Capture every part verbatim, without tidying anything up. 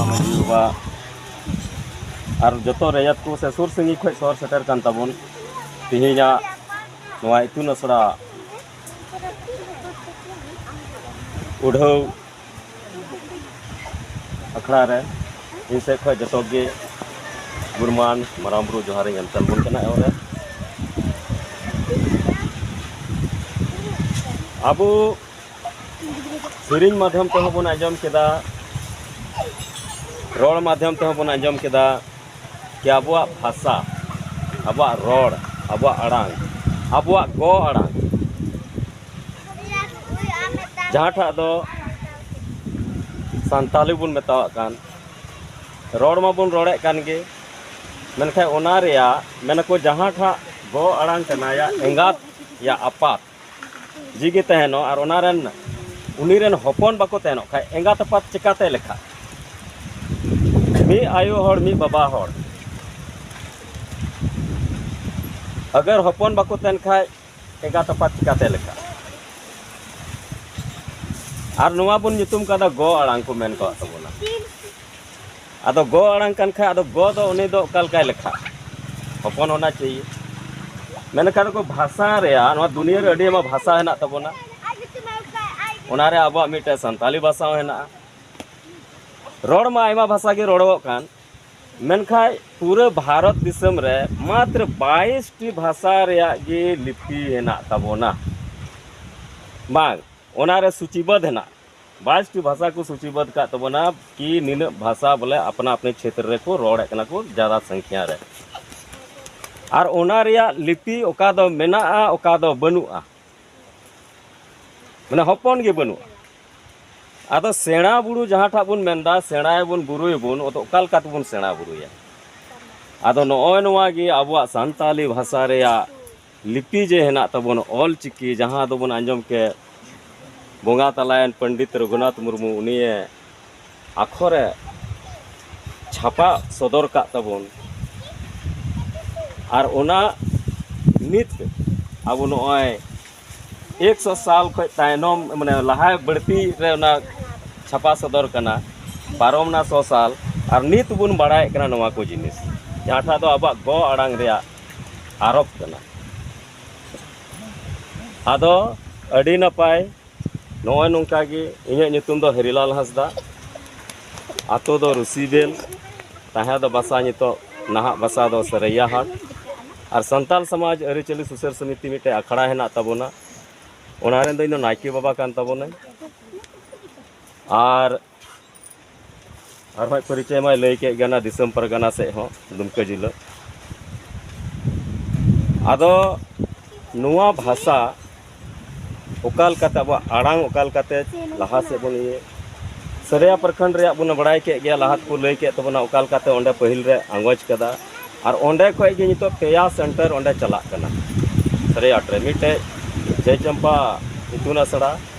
ᱢᱟᱹᱡᱷᱤ ᱵᱟᱵᱟ ᱟᱨ ᱡᱚᱛᱚ ᱨᱮᱭᱟᱛ ᱠᱚ ᱥᱮ ᱥᱩᱨ ᱥᱟᱺᱜᱤᱧ ᱠᱷᱚᱱ ᱥᱚᱦᱚᱨ ᱥᱮᱴᱮᱨ ᱠᱟᱱ ᱛᱟᱵᱚᱱ ᱛᱮᱦᱮᱧᱟᱜ ᱱᱚᱣᱟ ᱤᱛᱩᱱ ᱟᱥᱲᱟ ᱩᱰᱷᱟᱹᱣ ᱟᱠᱷᱲᱟ ᱨᱮ ᱤᱧ ᱥᱮᱫ ᱠᱷᱚᱱ ᱡᱚᱛᱚ ᱜᱮ ᱜᱩᱨᱢᱟᱱ ᱢᱟᱨᱟᱝ ᱵᱩᱨᱩ ᱡᱚᱦᱟᱨᱤᱧ ᱮᱢ ᱪᱟᱞ ᱵᱚᱱ ᱠᱟᱱᱟ᱾ ᱮᱦᱚᱵ ᱨᱮ ᱟᱵᱚ ᱥᱮᱨᱮᱧ ᱢᱟᱫᱽᱫᱷᱚᱢ ᱛᱮᱦᱚᱸ ᱵᱚᱱ ᱟᱸᱡᱚᱢ ᱠᱮᱫᱟ, ᱨᱚᱲ ᱢᱟᱫᱽᱫᱷᱚᱢ ᱛᱮᱦᱚᱸ ᱵᱚᱱ ᱟᱸᱡᱚᱢ ᱠᱮᱫᱟ ᱠᱤ ᱟᱵᱚᱣᱟᱜ ᱵᱷᱟᱥᱟ, ᱟᱵᱚᱣᱟᱜ ᱨᱚᱲ, ᱟᱵᱚᱣᱟᱜ ᱟᱲᱟᱝ, ᱟᱵᱚᱣᱟᱜ ᱜᱚ ᱟᱲᱟᱝ, ᱡᱟᱦᱟᱸᱴᱟᱜ ᱫᱚ ᱥᱟᱱᱛᱟᱞᱤ ᱵᱚᱱ ᱢᱮᱛᱟᱣᱟᱜ ᱠᱟᱱ, ᱨᱚᱲ ᱢᱟᱵᱚᱱ ᱨᱚᱲᱮᱫ ᱠᱟᱱ ᱜᱮ, ᱢᱮᱱᱠᱷᱟᱱ ᱚᱱᱟ ᱨᱮᱭᱟᱜ ᱢᱮᱱᱟᱠᱚ ᱡᱟᱦᱟᱸᱴᱟᱜ ᱜᱚ ᱟᱲᱟᱝ ᱠᱟᱱᱟ, ᱭᱟ ᱮᱸᱜᱟᱛ, ᱭᱟ ᱟᱯᱟᱛ, ᱡᱤᱜᱮ ᱛᱟᱦᱮᱱᱚᱜ ᱟᱨ ᱚᱱᱟ ᱨᱮᱱ, ᱩᱱᱤ ᱨᱮᱱ ᱦᱚᱯᱚᱱ ᱵᱟᱠᱚ ᱛᱟᱦᱮᱱᱚᱜ ᱠᱷᱟᱡ, ᱮᱸᱜᱟᱛ ᱟᱯᱟᱛ ᱪᱤᱠᱟᱛᱮ ᱞᱮᱠᱷᱟ? ᱢᱤᱫ ᱟᱭᱳ ᱦᱚᱲ, ᱢᱤᱫ ᱵᱟᱵᱟ ᱦᱚᱲ, ᱟᱜᱟᱨ ᱦᱚᱯᱚᱱ ᱵᱟᱠᱚ ᱛᱟᱦᱮᱱ ᱠᱷᱟᱡ, ᱮᱸᱜᱟᱛ ᱟᱯᱟᱛ ᱪᱤᱠᱟᱛᱮ ᱞᱮᱠᱷᱟ? ᱟᱨ ᱱᱚᱣᱟ ᱵᱚᱱ ᱧᱩᱛᱩᱢ ᱠᱟᱫᱟ ᱜᱚ ᱟᱲᱟᱝ ᱠᱚ ᱢᱮᱱ ᱠᱟᱜ ᱛᱟᱵᱚᱱᱟ᱾ ᱟᱫᱚ ᱜᱚ ᱟᱲᱟᱝ ᱠᱟᱱ ᱠᱷᱟᱡ, ᱟᱫᱚ ᱜᱚ ᱫᱚ ᱩᱱᱤ ᱫᱚ ᱚᱠᱟ ᱞᱮᱠᱟᱭ ᱞᱮᱠᱷᱟ? ᱦᱚᱯᱚᱱ ᱦᱳᱱᱟ ᱪᱟᱦᱤᱭᱮ᱾ ᱢᱮᱱᱠᱷᱟᱱ ᱠᱚ ᱵᱷᱟᱥᱟ ᱨᱮᱭᱟᱜ, ᱱᱚᱣᱟ ᱫᱩᱱᱤᱭᱟᱹ ᱨᱮ ᱟᱹᱰᱤ ᱟᱭᱢᱟ ᱵᱷᱟᱥᱟ ᱦᱮᱱᱟᱜ ᱛᱟᱵᱚᱱᱟ᱾ ᱚᱱᱟᱨᱮ ᱟᱵᱚᱣᱟᱜ ᱢᱤᱫᱴᱮᱱ ᱥᱟᱱᱛᱟᱞᱤ ᱵᱷᱟᱥᱟ ᱦᱚᱸ ᱦᱮᱱᱟᱜᱼᱟ᱾ ᱨᱚᱲ ᱢᱟ ᱟᱭᱢᱟ ᱵᱷᱟᱥᱟ ᱜᱮ ᱨᱚᱲᱚᱜᱚᱜ ᱠᱟᱱ, ᱢᱮᱱᱠᱷᱟᱱ ᱯᱩᱨᱟᱹ ᱵᱷᱟᱨᱚᱛ ᱫᱤᱥᱚᱢ ᱨᱮ ᱢᱟᱛᱨᱚ ᱵᱟᱭᱤᱥ ᱴᱤ ᱵᱷᱟᱥᱟ ᱨᱮᱭᱟᱜ ᱜᱮ ᱞᱤᱯᱤ ᱦᱮᱱᱟᱜ ᱛᱟᱵᱚᱱᱟ᱾ ᱵᱟᱝ, ᱚᱱᱟᱨᱮ ᱥᱩᱪᱤᱵᱟᱹᱫᱷ ᱦᱮᱱᱟᱜ, ᱵᱟᱭᱤᱥ ᱴᱤ ᱵᱷᱟᱥᱟ ᱠᱚ ᱥᱩᱪᱤᱵᱟᱹᱫᱷ ᱠᱟᱜ ᱛᱟᱵᱚᱱᱟ ᱠᱤ ᱱᱤᱱᱟᱹᱜ ᱵᱷᱟᱥᱟ ᱵᱚᱞᱮ ᱟᱯᱱᱟ ᱟᱯᱱᱤ ᱪᱷᱮᱛᱨᱚ ᱨᱮᱠᱚ ᱨᱚᱲᱮᱫ ᱠᱟᱱᱟ ᱠᱚ ᱡᱟᱫᱟ ᱥᱚᱝᱠᱷᱭᱟ ᱨᱮ᱾ ᱟᱨ ᱚᱱᱟ ᱨᱮᱭᱟᱜ ᱞᱤᱯᱤ ᱚᱠᱟ ᱫᱚ ᱢᱮᱱᱟᱜᱼᱟ, ᱚᱠᱟ ᱫᱚ ᱵᱟᱹᱱᱩᱜᱼᱟ, ᱢᱟᱱᱮ ᱦᱚᱯᱚᱱ ᱜᱮ ᱵᱟᱹᱱᱩᱜᱼᱟ᱾ ᱟᱫᱚ ᱥᱮᱬᱟ ᱵᱩᱨᱩ ᱡᱟᱦᱟᱸᱴᱟᱜ ᱵᱚᱱ ᱢᱮᱱᱫᱟ, ᱥᱮᱬᱟᱭᱟᱵᱚᱱ, ᱵᱩᱨᱩᱭᱟᱵᱚᱱ, ᱟᱫᱚ ᱚᱠᱟ ᱞᱮᱠᱟ ᱛᱮᱵᱚᱱ ᱥᱮᱬᱟ ᱵᱩᱨᱩᱭᱟ? ᱟᱫᱚ ᱱᱚᱜᱼᱚᱭ ᱱᱚᱣᱟ ᱜᱮ ᱟᱵᱚᱣᱟᱜ ᱥᱟᱱᱛᱟᱞᱤ ᱵᱷᱟᱥᱟ ᱨᱮᱭᱟᱜ ᱞᱤᱯᱤ ᱡᱮ ᱦᱮᱱᱟᱜ ᱛᱟᱵᱚᱱ, ᱚᱞ ᱪᱤᱠᱤ, ᱡᱟᱦᱟᱸ ᱫᱚᱵᱚᱱ ᱟᱸᱡᱚᱢ ᱠᱮᱫ, ᱵᱚᱸᱜᱟ ᱛᱟᱞᱟᱭᱮᱱ ᱯᱚᱱᱰᱤᱛ ᱨᱚᱜᱷᱩᱱᱟᱛᱷ ᱢᱩᱨᱢᱩ, ᱩᱱᱤᱭᱮ ᱟᱠᱷᱚᱨᱮ ᱪᱷᱟᱯᱟ ᱥᱚᱫᱚᱨ ᱠᱟᱜ ᱛᱟᱵᱚᱱ᱾ ᱟᱨ ᱚᱱᱟ ᱱᱤᱛ ᱟᱵᱚ ᱱᱚᱜᱼᱚᱭ ᱮᱠᱥᱚ ᱥᱟᱞ ᱠᱷᱚᱱ ᱛᱟᱭᱱᱚᱢ, ᱢᱟᱱᱮ ᱞᱟᱦᱟ ᱵᱟᱹᱲᱛᱤ ᱨᱮ ᱚᱱᱟ ᱪᱷᱟᱯᱟ ᱥᱚᱫᱚᱨ ᱠᱟᱱᱟ, ᱯᱟᱨᱚᱢᱱᱟ ᱥᱚ ᱥᱟᱞ, ᱟᱨ ᱱᱤᱛ ᱵᱚᱱ ᱵᱟᱲᱟᱭᱮᱫ ᱠᱟᱱᱟ ᱱᱚᱣᱟ ᱠᱚ ᱡᱤᱱᱤᱥ, ᱡᱟᱦᱟᱸᱴᱟᱜ ᱫᱚ ᱟᱵᱚᱣᱟᱜ ᱜᱚ ᱟᱲᱟᱝ ᱨᱮᱭᱟᱜ ᱟᱨᱚᱯ ᱠᱟᱱᱟ᱾ ᱟᱫᱚ ᱟᱹᱰᱤ ᱱᱟᱯᱟᱭ, ᱱᱚᱜᱼᱚᱭ ᱱᱚᱝᱠᱟ ᱜᱮ᱾ ᱤᱧᱟᱹᱜ ᱧᱩᱛᱩᱢ ᱫᱚ ᱦᱮᱨᱤᱞᱟᱞ ᱦᱟᱸᱥᱫᱟ, ᱟᱛᱳ ᱫᱚ ᱨᱩᱥᱤᱵᱮᱞ, ᱛᱟᱦᱮᱸ ᱫᱚ ᱵᱟᱥᱟ ᱱᱤᱛᱚᱜ, ᱱᱟᱦᱟᱜ ᱵᱟᱥᱟ ᱫᱚ ᱥᱟᱹᱨᱟᱹᱭᱟᱹ ᱦᱟᱴ᱾ ᱟᱨ ᱥᱟᱱᱛᱟᱞ ᱥᱚᱢᱟᱡᱽ ᱟᱹᱨᱤᱪᱟᱹᱞᱤ ᱥᱩᱥᱟᱹᱨ ᱥᱚᱢᱤᱛᱤ ᱢᱤᱫᱴᱮᱡ ᱟᱠᱷᱲᱟ ᱦᱮᱱᱟᱜ ᱛᱟᱵᱚᱱᱟ, ᱚᱱᱟ ᱨᱮᱱ ᱫᱚ ᱤᱧ ᱫᱚ ᱱᱟᱭᱠᱮ ᱵᱟᱵᱟ ᱠᱟᱱ ᱛᱟᱵᱚᱱᱟᱹᱧ᱾ ᱟᱨ ᱟᱨᱦᱚᱸ ᱯᱚᱨᱤᱪᱚᱭ ᱢᱟᱭ ᱞᱟᱹᱭ ᱠᱮᱫ ᱜᱮ, ᱚᱱᱟ ᱫᱤᱥᱚᱢ ᱯᱟᱨᱜᱟᱱᱟ ᱥᱮᱫ ᱦᱚᱸ, ᱫᱩᱢᱠᱟᱹ ᱡᱤᱞᱟᱹ᱾ ᱟᱫᱚ ᱱᱚᱣᱟ ᱵᱷᱟᱥᱟ ᱚᱠᱟ ᱞᱮᱠᱟᱛᱮ, ᱟᱵᱚᱣᱟᱜ ᱟᱲᱟᱝ ᱚᱠᱟ ᱞᱮᱠᱟᱛᱮ ᱞᱟᱦᱟ ᱥᱮᱫ ᱵᱚᱱ ᱤᱭᱟᱹ, ᱥᱟᱹᱨᱟᱹᱭᱟ ᱯᱨᱚᱠᱷᱚᱸᱰ ᱨᱮᱭᱟᱜ ᱵᱚᱱ ᱵᱟᱲᱟᱭ ᱠᱮᱫ ᱜᱮᱭᱟ, ᱞᱟᱦᱟ ᱛᱮᱠᱚ ᱞᱟᱹᱭ ᱠᱮᱫ ᱛᱟᱵᱚᱱᱟ ᱚᱠᱟ ᱞᱮᱠᱟᱛᱮ ᱚᱸᱰᱮ ᱯᱟᱹᱦᱤᱞ ᱨᱮ ᱟᱸᱜᱚᱪ ᱠᱟᱫᱟ᱾ ᱟᱨ ᱚᱸᱰᱮ ᱠᱷᱚᱡ ᱜᱮ ᱱᱤᱛᱚᱜ ᱯᱮᱭᱟ ᱥᱮᱱᱴᱟᱨ ᱚᱸᱰᱮ ᱪᱟᱞᱟᱜ ᱠᱟᱱᱟ ᱥᱟᱹᱨᱟᱹᱭᱟᱴ ᱨᱮ, ᱢᱤᱫᱴᱮᱡ ᱡᱚᱭᱪᱟᱢᱯᱟ ᱤᱛᱩᱱ ᱟᱥᱲᱟ,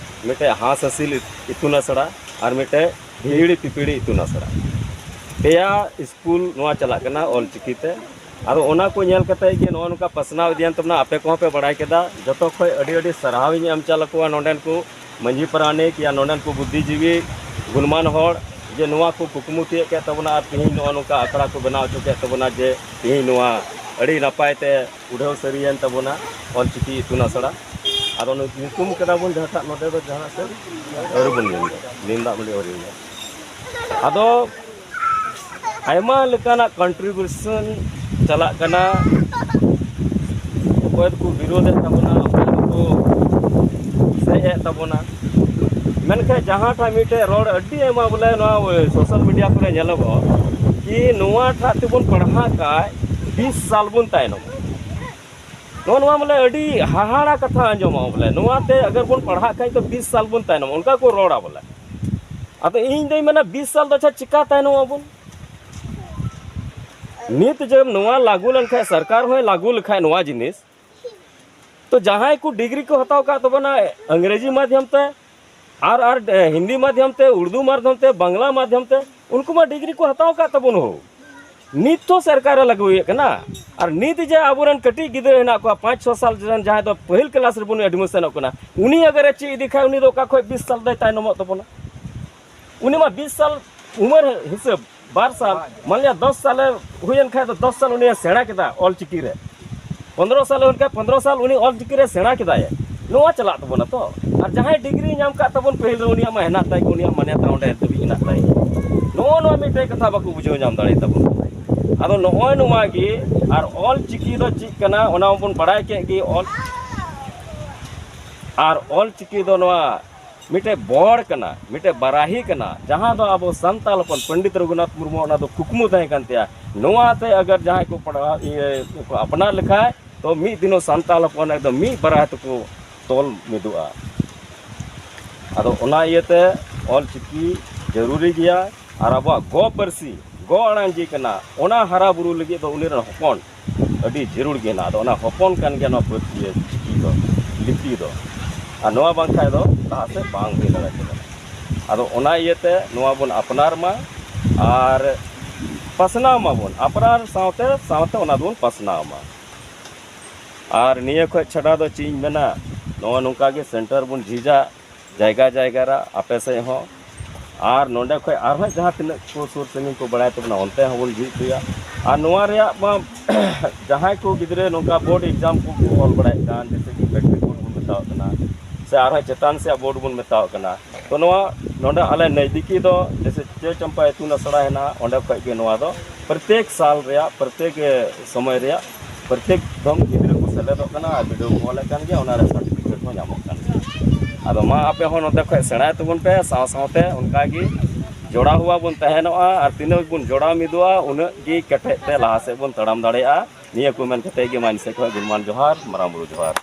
ᱢᱤᱫᱴᱮᱡ ᱦᱟᱸᱥ ᱦᱟᱹᱥᱤᱞ ᱤᱛᱩᱱ ᱟᱥᱲᱟ, ᱟᱨ ᱢᱤᱫᱴᱮᱡ ᱦᱤᱦᱤᱲᱤ ᱯᱤᱯᱤᱲᱤ ᱤᱛᱩᱱ ᱟᱥᱲᱟ᱾ ᱯᱮᱭᱟ ᱥᱠᱩᱞ ᱱᱚᱣᱟ ᱪᱟᱞᱟᱜ ᱠᱟᱱᱟ ᱚᱞ ᱪᱤᱠᱤ ᱛᱮ᱾ ᱟᱫᱚ ᱚᱱᱟ ᱠᱚ ᱧᱮᱞ ᱠᱟᱛᱮ ᱜᱮ ᱱᱚᱜᱼᱚ ᱱᱚᱝᱠᱟ ᱯᱟᱥᱱᱟᱣ ᱤᱫᱤᱭᱮᱱ ᱛᱟᱵᱚᱱᱟ, ᱟᱯᱮ ᱠᱚᱦᱚᱸ ᱯᱮ ᱵᱟᱲᱟᱭ ᱠᱮᱫᱟ᱾ ᱡᱚᱛᱚ ᱠᱷᱚᱡ ᱟᱹᱰᱤ ᱟᱹᱰᱤ ᱥᱟᱨᱦᱟᱣ ᱤᱧ ᱮᱢ ᱪᱟᱞ ᱟᱠᱚᱣᱟ ᱱᱚᱰᱮᱱ ᱠᱚ ᱢᱟᱹᱡᱷᱤ ᱯᱟᱨᱟᱱᱤᱠ ᱭᱟ ᱱᱚᱰᱮᱱ ᱠᱚ ᱵᱩᱫᱽᱫᱷᱤᱡᱤᱵᱤ ᱜᱩᱱᱢᱟᱱ ᱦᱚᱲ, ᱡᱮ ᱱᱚᱣᱟ ᱠᱚ ᱠᱩᱠᱢᱩ ᱛᱤᱭᱟᱹᱜ ᱠᱮᱫ ᱛᱟᱵᱚᱱᱟ ᱟᱨ ᱛᱤᱦᱤᱧ ᱱᱚᱜᱼᱚ ᱱᱚᱝᱠᱟ ᱟᱠᱷᱲᱟ ᱠᱚ ᱵᱮᱱᱟᱣ ᱦᱚᱪᱚ ᱠᱮᱫ ᱛᱟᱵᱚᱱᱟ, ᱡᱮ ᱛᱤᱦᱤᱧ ᱱᱚᱣᱟ ᱟᱹᱰᱤ ᱱᱟᱯᱟᱭ ᱛᱮ ᱩᱰᱷᱟᱹᱣ ᱥᱟᱹᱨᱤᱭᱮᱱ ᱛᱟᱵᱚᱱᱟ ᱚᱞ ᱪᱤᱠᱤ ᱤᱛᱩᱱ ᱟᱥᱲᱟ᱾ ᱟᱫᱚ ᱱᱩ-, ᱧᱩᱛᱩᱢ ᱠᱟᱫᱟ ᱵᱚᱱ ᱡᱟᱦᱟᱸᱴᱟᱜ, ᱱᱚᱰᱮ ᱫᱚ ᱡᱟᱦᱟᱱᱟᱜ ᱥᱮ ᱟᱹᱣᱨᱤ ᱵᱚᱱ ᱧᱩᱢ ᱫᱟ, ᱱᱤᱢ ᱫᱟᱜ ᱢᱟᱹᱰᱤ ᱟᱹᱣᱨᱤ ᱧᱩ᱾ ᱟᱫᱚ ᱟᱭᱢᱟ ᱞᱮᱠᱟᱱᱟᱜ ᱠᱚᱱᱴᱨᱤᱵᱤᱭᱩᱥᱚᱱ ᱪᱟᱞᱟᱜ ᱠᱟᱱᱟ᱾ ᱚᱠᱚᱭ ᱫᱚᱠᱚ ᱵᱤᱨᱳᱫᱷᱮᱫ ᱛᱟᱵᱚᱱᱟ, ᱚᱠᱚᱭ ᱫᱚᱠᱚ ᱠᱩᱥᱤᱭᱟᱜ ᱛᱟᱵᱚᱱᱟ᱾ ᱢᱮᱱᱠᱷᱟᱱ ᱡᱟᱦᱟᱸᱴᱟᱜ ᱢᱤᱫᱴᱮᱡ ᱨᱚᱲ ᱟᱹᱰᱤ ᱟᱭᱢᱟ ᱵᱚᱞᱮ ᱱᱚᱣᱟ ᱥᱳᱥᱟᱞ ᱢᱤᱰᱤᱭᱟ ᱠᱚᱨᱮ ᱧᱮᱞᱚᱜᱚᱜᱼᱟ, ᱠᱤ ᱱᱚᱣᱟ ᱴᱟᱜ ᱛᱮᱵᱚᱱ ᱯᱟᱲᱦᱟᱜ ᱠᱷᱟᱡ ᱵᱤᱥ ᱥᱟᱞ ᱵᱚᱱ ᱛᱟᱭᱱᱚᱢᱚᱜᱼᱟ᱾ ᱱᱚᱜᱼᱚ ᱱᱚᱣᱟ ᱵᱚᱞᱮ ᱟᱹᱰᱤ ᱦᱟᱦᱟᱲᱟ ᱠᱟᱛᱷᱟ ᱟᱸᱡᱚᱢᱚᱜᱼᱟ, ᱵᱚᱞᱮ ᱱᱚᱣᱟᱛᱮ ᱟᱜᱟᱨ ᱵᱚᱱ ᱯᱟᱲᱦᱟᱜ ᱠᱷᱟᱡ ᱫᱚ ᱵᱤᱥ ᱥᱟᱞ ᱵᱚᱱ ᱛᱟᱭᱱᱚᱢᱚᱜᱼᱟ, ᱚᱱᱠᱟ ᱠᱚ ᱨᱚᱲᱟ ᱵᱚᱞᱮ᱾ ᱟᱫᱚ ᱤᱧ ᱫᱚᱧ ᱢᱮᱱᱟ, ᱵᱤᱥ ᱥᱟᱞ ᱫᱚ ᱟᱪᱪᱷᱟ ᱪᱤᱠᱟ ᱛᱟᱭᱱᱚᱢ ᱟᱵᱚᱱ? ᱱᱤᱛ ᱡᱮ ᱱᱚᱣᱟ ᱞᱟᱹᱜᱩ ᱞᱮᱱᱠᱷᱟᱱ, ᱥᱚᱨᱠᱟᱨ ᱦᱚᱸᱭ ᱞᱟᱹᱜᱩ ᱞᱮᱠᱷᱟᱱ ᱱᱚᱣᱟ ᱡᱤᱱᱤᱥ, ᱛᱚ ᱡᱟᱦᱟᱸᱭ ᱠᱚ ᱰᱤᱜᱽᱨᱤ ᱠᱚ ᱦᱟᱛᱟᱣ ᱠᱟᱜ ᱛᱟᱵᱚᱱᱟ ᱤᱝᱨᱮᱡᱤ ᱢᱟᱫᱽᱫᱷᱚᱢ ᱛᱮ, ᱟᱨ, ᱟᱨ, ᱮ, ᱦᱤᱱᱫᱤ ᱢᱟᱫᱽᱫᱷᱚᱢ ᱛᱮ, ᱩᱨᱫᱩ ᱢᱟᱫᱽᱫᱷᱚᱢ ᱛᱮ, ᱵᱟᱝᱞᱟ ᱢᱟᱫᱽᱫᱷᱚᱢ ᱛᱮ, ᱩᱱᱠᱩ ᱢᱟ ᱰᱤᱜᱽᱨᱤ ᱠᱚ ᱦᱟᱛᱟᱣ ᱠᱟᱜ ᱛᱟᱵᱚᱱ ᱦᱳ᱾ ᱱᱤᱛ ᱦᱚᱸ ᱥᱚᱨᱠᱟᱨᱮ ᱞᱟᱹᱜᱩᱭᱮᱫ ᱠᱟᱱᱟ᱾ ᱟᱨ ᱱᱤᱛ ᱡᱮ ᱟᱵᱚᱨᱮᱱ ᱠᱟᱹᱴᱤᱡ ᱜᱤᱫᱽᱨᱟᱹ ᱦᱮᱱᱟᱜ ᱠᱚᱣᱟ, ᱯᱟᱸᱪ ᱪᱷᱚ ᱥᱟᱞ ᱨᱮᱱ, ᱡᱟᱦᱟᱸᱭ ᱫᱚ ᱯᱟᱹᱦᱤᱞ ᱠᱞᱟᱥ ᱨᱮᱵᱚᱱ ᱮᱰᱢᱤᱥᱚᱱᱚᱜ ᱠᱟᱱᱟ, ᱩᱱᱤ ᱟᱜᱟᱨᱮ ᱪᱮᱫ ᱤᱫᱤ ᱠᱷᱟᱡ, ᱩᱱᱤ ᱫᱚ ᱚᱠᱟ ᱠᱷᱚᱡ ᱵᱤᱥ ᱥᱟᱞ ᱫᱚᱭ ᱛᱟᱭᱱᱚᱢᱚᱜ ᱛᱟᱵᱚᱱᱟ? ᱩᱱᱤ ᱢᱟ ᱵᱤᱥ ᱥᱟᱞ ᱩᱢᱮᱨ ᱦᱤᱥᱟᱹᱵ, ᱵᱟᱨ ᱥᱟᱞ, ᱢᱟᱱ ᱞᱤᱭᱟ ᱫᱚᱥ ᱥᱟᱞᱮ ᱦᱩᱭᱮᱱ ᱠᱷᱟᱡ ᱫᱚ ᱫᱚᱥ ᱥᱟᱞ ᱩᱱᱤᱭ ᱥᱮᱬᱟ ᱠᱮᱫᱟ ᱚᱞ ᱪᱤᱠᱤ ᱨᱮ᱾ ᱯᱚᱱᱫᱽᱨᱚ ᱥᱟᱞ ᱦᱩᱭᱮᱱ ᱠᱷᱟᱡ ᱯᱚᱱᱫᱽᱨᱚ ᱥᱟᱞ ᱩᱱᱤ ᱚᱞ ᱪᱤᱠᱤ ᱨᱮ ᱥᱮᱬᱟ ᱠᱮᱫᱟᱭ᱾ ᱱᱚᱣᱟ ᱪᱟᱞᱟᱜ ᱛᱟᱵᱚᱱᱟ ᱛᱚ᱾ ᱟᱨ ᱡᱟᱦᱟᱸᱭ ᱰᱤᱜᱽᱨᱤ ᱧᱟᱢ ᱠᱟᱜ ᱛᱟᱵᱚᱱ ᱯᱟᱹᱦᱤᱞ ᱨᱮ, ᱩᱱᱤᱭᱟᱜ ᱢᱟ ᱦᱮᱱᱟᱜ ᱛᱟᱭ ᱜᱮ, ᱩᱱᱤᱭᱟᱜ ᱢᱟᱱᱭᱚᱛᱟ ᱚᱸᱰᱮ ᱫᱷᱟᱹᱵᱤᱡ ᱦᱮᱱᱟᱜ ᱛᱟᱭ᱾ ᱱᱚᱜᱼᱚ ᱱᱚᱣᱟ ᱢᱤᱫᱴᱮᱡ ᱠᱟᱛᱷᱟ ᱵᱟᱠᱚ ᱵᱩᱡᱷᱟᱹᱣ ᱧᱟᱢ ᱫᱟᱲᱮᱭᱟᱜ ᱛᱟᱵᱚᱱ᱾ ᱟᱫᱚ ᱱᱚᱜᱼᱚᱭ ᱱᱚᱣᱟ ᱜᱮ, ᱟᱨ ᱚᱞ ᱪᱤᱠᱤ ᱫᱚ ᱪᱮᱫ ᱠᱟᱱᱟ, ᱚᱱᱟ ᱢᱟᱵᱚᱱ ᱵᱟᱲᱟᱭ ᱠᱮᱫ ᱜᱮ᱾ ᱚᱞ, ᱟᱨ ᱚᱞ ᱪᱤᱠᱤ ᱫᱚ ᱱᱚᱣᱟ ᱢᱤᱫᱴᱮᱡ ᱵᱚᱲ ᱠᱟᱱᱟ, ᱢᱤᱫᱴᱮᱡ ᱵᱟᱨᱟᱦᱤ ᱠᱟᱱᱟ, ᱡᱟᱦᱟᱸ ᱫᱚ ᱟᱵᱚ ᱥᱟᱱᱛᱟᱲ ᱦᱚᱯᱚᱱ ᱯᱚᱱᱰᱤᱛ ᱨᱚᱜᱷᱩᱱᱟᱛᱷ ᱢᱩᱨᱢᱩ ᱚᱱᱟ ᱫᱚ ᱠᱩᱠᱢᱩ ᱛᱟᱦᱮᱸ ᱠᱟᱱ ᱛᱟᱭᱟ᱾ ᱱᱚᱣᱟ ᱛᱮ ᱟᱜᱟᱨ ᱡᱟᱦᱟᱸᱭ ᱠᱚ ᱯᱟᱲᱦᱟᱣ, ᱤᱭᱟᱹ, ᱠᱚ ᱟᱯᱱᱟᱨ ᱞᱮᱠᱷᱟᱡ, ᱛᱚ ᱢᱤᱫ ᱫᱤᱱᱚᱜ ᱥᱟᱱᱛᱟᱲ ᱦᱚᱯᱚᱱ ᱮᱠᱫᱚᱢ ᱢᱤᱫ ᱵᱟᱨᱟᱦᱤ ᱛᱮᱠᱚ ᱛᱚᱞ ᱢᱤᱫᱚᱜᱼᱟ᱾ ᱟᱫᱚ ᱚᱱᱟ ᱤᱭᱟᱹᱛᱮ ᱚᱞ ᱪᱤᱠᱤ ᱡᱟᱹᱨᱩᱨᱤ ᱜᱮᱭᱟ᱾ ᱟᱨ ᱟᱵᱚᱣᱟᱜ ᱜᱚ ᱯᱟᱹᱨᱥᱤ, ᱜᱚ ᱟᱲᱟᱝ ᱡᱮ ᱠᱟᱱᱟ, ᱚᱱᱟ ᱦᱟᱨᱟ ᱵᱩᱨᱩ ᱞᱟᱹᱜᱤᱫ ᱫᱚ ᱩᱱᱤ ᱨᱮᱱ ᱦᱚᱯᱚᱱ ᱟᱹᱰᱤ ᱡᱟᱹᱨᱩᱲ ᱜᱮ ᱦᱮᱱᱟᱜᱼᱟ᱾ ᱟᱫᱚ ᱚᱱᱟ ᱦᱚᱯᱚᱱ ᱠᱟᱱ ᱜᱮᱭᱟ ᱱᱚᱣᱟ ᱯᱟᱹᱨᱥᱤ, ᱪᱤᱠᱤ ᱫᱚ, ᱞᱤᱯᱤ ᱫᱚ᱾ ᱟᱨ ᱱᱚᱣᱟ ᱵᱟᱝᱠᱷᱟᱡ ᱫᱚ ᱞᱟᱦᱟ ᱥᱮᱫ ᱵᱟᱝ ᱦᱩᱭ ᱫᱟᱲᱮᱭᱟᱜ ᱠᱟᱱᱟ᱾ ᱟᱫᱚ ᱚᱱᱟ ᱤᱭᱟᱹᱛᱮ ᱱᱚᱣᱟ ᱵᱚᱱ ᱟᱯᱱᱟᱨ ᱢᱟ ᱟᱨ ᱯᱟᱥᱱᱟᱣ ᱢᱟᱵᱚᱱ, ᱟᱯᱱᱟᱨ ᱥᱟᱶᱛᱮ ᱥᱟᱶᱛᱮ ᱚᱱᱟ ᱫᱚᱵᱚᱱ ᱯᱟᱥᱱᱟᱣ ᱢᱟ᱾ ᱟᱨ ᱱᱤᱭᱟᱹ ᱠᱷᱚᱡ ᱪᱷᱟᱰᱟ ᱫᱚ ᱪᱮᱫ ᱤᱧ ᱢᱮᱱᱟ, ᱱᱚᱜᱼᱚ ᱱᱚᱝᱠᱟ ᱜᱮ ᱥᱮᱱᱴᱟᱨ ᱵᱚᱱ ᱡᱷᱤᱡᱟ ᱡᱟᱭᱜᱟ ᱡᱟᱭᱜᱟ ᱨᱮ, ᱟᱯᱮ ᱥᱮᱫ ᱦᱚᱸ᱾ ᱟᱨ ᱱᱚᱸᱰᱮ ᱠᱷᱚᱡ ᱟᱨᱦᱚᱸ ᱡᱟᱦᱟᱸ ᱛᱤᱱᱟᱹᱜ ᱠᱚ ᱥᱩᱨ ᱥᱟᱺᱜᱤᱧ ᱠᱚ ᱵᱟᱲᱟᱭ ᱛᱟᱵᱚᱱᱟ, ᱚᱱᱛᱮ ᱦᱚᱸᱵᱚᱱ ᱡᱷᱤᱡ ᱦᱚᱪᱚᱭᱟ᱾ ᱟᱨ ᱱᱚᱣᱟ ᱨᱮᱭᱟᱜ ᱢᱟ ᱡᱟᱦᱟᱸᱭ ᱠᱚ ᱜᱤᱫᱽᱨᱟᱹ ᱱᱚᱝᱠᱟ ᱵᱳᱨᱰ ᱮᱠᱡᱟᱢ ᱠᱚ ᱚᱞ ᱵᱟᱲᱟᱭᱮᱫ ᱠᱟᱱ, ᱡᱮᱭᱥᱮ ᱠᱤ ᱢᱮᱴᱨᱤᱠ ᱵᱳᱨᱰ ᱵᱚᱱ ᱢᱮᱛᱟᱣᱟᱜ ᱠᱟᱱᱟ, ᱥᱮ ᱟᱨᱦᱚᱸ ᱪᱮᱛᱟᱱ ᱥᱮᱭᱟᱜ ᱵᱳᱨᱰ ᱵᱚᱱ ᱢᱮᱛᱟᱣᱟᱜ ᱠᱟᱱᱟ, ᱛᱚ ᱱᱚᱣᱟ ᱱᱚᱰᱮ ᱟᱞᱮ ᱱᱟᱡᱫᱤᱠᱤ ᱫᱚ ᱡᱮᱭᱥᱮ ᱪᱮ ᱪᱟᱢᱯᱟ ᱤᱛᱩᱱ ᱟᱥᱲᱟ ᱦᱮᱱᱟᱜᱼᱟ, ᱚᱸᱰᱮ ᱠᱷᱚᱡ ᱜᱮ ᱱᱚᱣᱟ ᱫᱚ ᱯᱨᱚᱛᱮᱠ ᱥᱟᱞ ᱨᱮᱭᱟᱜ, ᱯᱨᱚᱛᱮᱠ, ᱮ, ᱥᱚᱢᱚᱭ ᱨᱮᱭᱟᱜ ᱯᱨᱚᱛᱮᱠ ᱫᱚᱢ ᱜᱤᱫᱽᱨᱟᱹ ᱠᱚ ᱥᱮᱞᱮᱫᱚᱜ ᱠᱟᱱᱟ ᱟᱨ ᱵᱤᱰᱟᱹᱣ ᱠᱚ ᱚᱞᱮᱫ ᱠᱟᱱ ᱜᱮᱭᱟ, ᱚᱱᱟ ᱨᱮ ᱥᱟᱨᱴᱤᱯᱷᱤᱠᱮᱴ ᱦᱚᱸ ᱧᱟᱢᱚᱜ ᱠᱟᱱ ᱜᱮᱭᱟ᱾ ᱟᱫᱚ ᱢᱟ ᱟᱯᱮ ᱦᱚᱸ ᱱᱚᱛᱮ ᱠᱷᱚᱡ ᱥᱮᱬᱟᱭ ᱛᱟᱵᱚᱱ ᱯᱮ, ᱥᱟᱶ ᱥᱟᱶᱛᱮ ᱚᱱᱠᱟ ᱜᱮ ᱡᱚᱲᱟᱣ ᱦᱚᱣᱟ ᱵᱚᱱ ᱛᱟᱦᱮᱱᱚᱜᱼᱟ ᱟᱨ ᱛᱤᱱᱟᱹᱜ ᱵᱚᱱ ᱡᱚᱲᱟᱣ ᱢᱤᱫᱚᱜᱼᱟ, ᱩᱱᱟᱹᱜ ᱜᱮ ᱠᱮᱴᱮᱡ ᱛᱮ ᱞᱟᱦᱟ ᱥᱮᱫ ᱵᱚᱱ ᱛᱟᱲᱟᱢ ᱫᱟᱲᱮᱭᱟᱜᱼᱟ᱾ ᱱᱤᱭᱟᱹ ᱠᱚ ᱢᱮᱱ ᱠᱟᱛᱮ ᱜᱮ ᱢᱟ ᱤᱧ ᱥᱮᱫ ᱠᱷᱚᱡ ᱜᱩᱱᱢᱟᱱ ᱡᱚᱦᱟᱨ, ᱢᱟᱨᱟᱝ ᱵᱩᱨᱩ ᱡᱚᱦᱟᱨ᱾